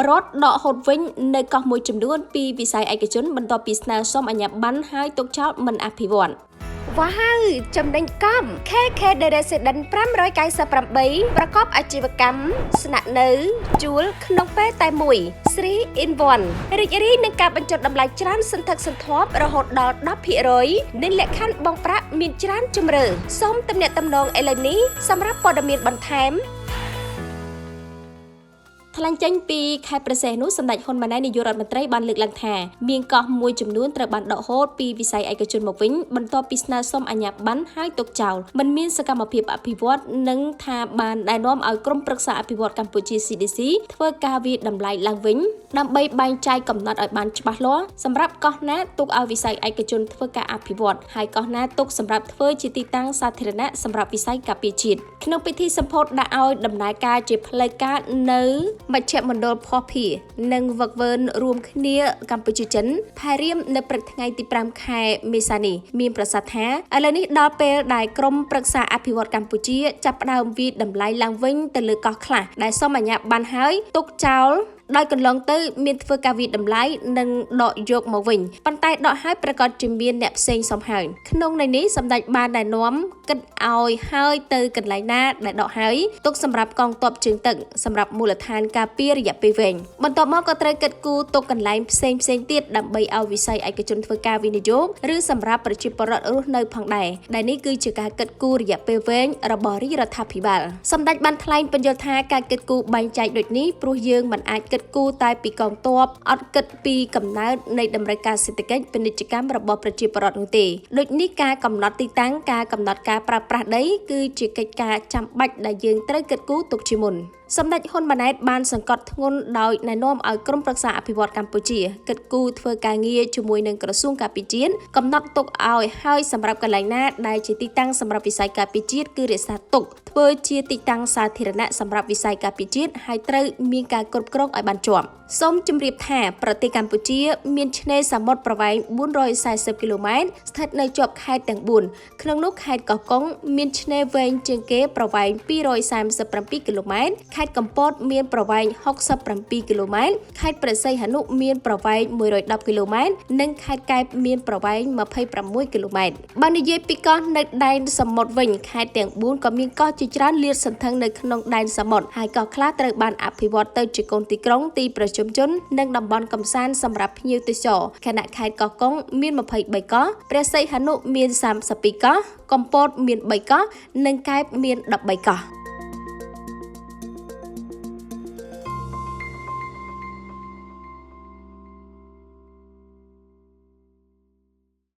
រដ្ឋដកហូតវិញនៅកោះមួយចំនួនពីវិស័យឯកជនបន្ទាប់ពីស្នើសុំអាជ្ញាប័ណ្ណហើយទុកចោលមិនអភិវឌ្ឍវ៉ាវចំណេញកំ KK The Resident 598ប្រកបអាជីវកម្មស្នាក់នៅជួលក្នុងពេលតែមួយ3 in 1រីករាយនឹងការបញ្ចុះតម្លៃច្រើនសន្ធឹកសន្ធាប់រហូតដល់10%និងលក្ខខណ្ឌបង់ប្រាក់មានច្រើនជម្រើសសូមទំនាក់ទំនងឥឡូវនេះសម្រាប់ព័ត៌មានបន្ថែម ថ្លែងចេញពីខេត្តព្រះសីហនុសម្ដេចហ៊ុនម៉ាណែតនាយករដ្ឋមន្ត្រីបានលើកឡើងថាមានកោះមួយចំនួនត្រូវបានដកហូតពីវិស័យឯកជនមកវិញបន្ទាប់ពីស្នើសុំអាជ្ញាប័ណ្ណហើយទុកចោលមិនមានសកម្មភាពអភិវឌ្ឍនិងថាបានណែនាំឲ្យក្រុមប្រឹក្សាអភិវឌ្ឍកម្ពុជា CDC ធ្វើការវាយតម្លៃឡើងវិញដើម្បីបែងចែកកំណត់ឲ្យបានច្បាស់លាស់សម្រាប់កោះណាទុកឲ្យវិស័យឯកជនធ្វើការអភិវឌ្ឍហើយកោះណាទុកសម្រាប់ធ្វើជាទីតាំងសាធារណៈសម្រាប់វិស័យការពារជាតិក្នុងពិធីសម្ពោធដាក់ឲ្យដំណើរការជាផ្លូវការនៅមជ្ឈមណ្ឌលភស្តុភារនិងវឹកវើរួមគ្នាកម្ពុជាចិនផែរៀមនៅព្រឹកថ្ងៃទី5ខែមេសានេះមានប្រសាសន៍ថាឥឡូវនេះដល់ពេលដែលក្រុមប្រឹក្សាអភិវឌ្ឍកម្ពុជាចាប់ផ្ដើមវាយតម្លៃឡើងវិញទៅលើកោះខ្លះដែលសុំអាជ្ញាប័ណ្ណហើយទុកចោលដោយកន្លងទៅមានធ្វើការវាយតម្លៃនិងដកយកមកវិញប៉ុន្តែដកហើយប្រកាសជាមានអ្នកផ្សេងសុំហើយក្នុងន័យនេះសម្ដេចបានណែនាំគិតឲ្យហើយទៅកន្លែងណាដែលដកហើយទុកសម្រាប់កងទ័ពជើងទឹកសម្រាប់មូលដ្ឋានការពាររយៈពេលវែងបន្ទាប់មកក៏ត្រូវគិតគូរទុកកន្លែងផ្សេងផ្សេងទៀតដើម្បីឲ្យវិស័យឯកជនធ្វើការវិនិយោគឬសម្រាប់ប្រជាពលរដ្ឋរស់នៅផងដែរដែលនេះគឺជាការគិតគូររយៈពេលវែងរបស់រាជរដ្ឋាភិបាលសម្ដេចបានថ្លែងពន្យល់ថាការគិតគូរបែងចែកដូចនេះព្រោះយើងមិនអាចគិតគូរតែពីកងទ័ពអត់គិតពីកំណើតនៃតម្រូវការសេដ្ឋកិច្ចពាណិជ្ជកម្មរបស់ប្រជាពលរដ្ឋនោះទេដូចនេះការកំណត់ទីតាំងការកំណត់ការប្រើប្រាស់ដីគឺជាកិច្ចការចាំបាច់ដែលយើងត្រូវគិតគូរទុកជាមុនសម្ដេចហ៊ុនម៉ាណែតបានសង្កត់ធ្ងន់ដោយណែនាំឲ្យក្រុមប្រឹក្សាអភិវឌ្ឍកម្ពុជាគិតគូរធ្វើការងារជាមួយនឹងក្រសួងការពារជាតិកំណត់ទុកឲ្យហើយសម្រាប់កន្លែងណាដែលជាទីតាំងសម្រាប់វិស័យការពារជាតិគឺរក្សាទុកធ្វើជាទីតាំងសាធារណៈសម្រាប់វិស័យការពារជាតិហើយត្រូវមានការគ្រប់គ្រងឲ្យបានជាប់សូមជម្រាបថាប្រទេសកម្ពុជាមានឆ្នេរសមុទ្រប្រវែង440គីឡូម៉ែត្រស្ថិតនៅជាប់ខេត្តទាំង4ក្នុងនោះខេត្តកោះកុងមានឆ្នេរវែងជាងគេប្រវែង237គីឡូម៉ែត្រខេត្តកំពតមានប្រវែង67គីឡូម៉ែត្រខេត្តព្រះសីហនុមានប្រវែង110គីឡូម៉ែត្រនិងខេត្តកែបមានប្រវែង26គីឡូម៉ែត្របើនិយាយពីកោះនៅដែនសមុទ្រវិញខេត្តទាំង4ក៏មានកោះជាច្រើនលាតសន្ធឹងនៅក្នុងដែនសមុទ្រហើយកោះខ្លះត្រូវបានអភិវឌ្ឍទៅជាកូនទីក្រុងទីប្រជុំជននិងតំបន់កម្សាន្តសម្រាប់ភ្ញៀវទេសចរខណៈខេត្តកោះកុងមាន23កោះព្រះសីហនុមាន32កោះកំពតមាន3កោះនិងកែបមាន13កោះ។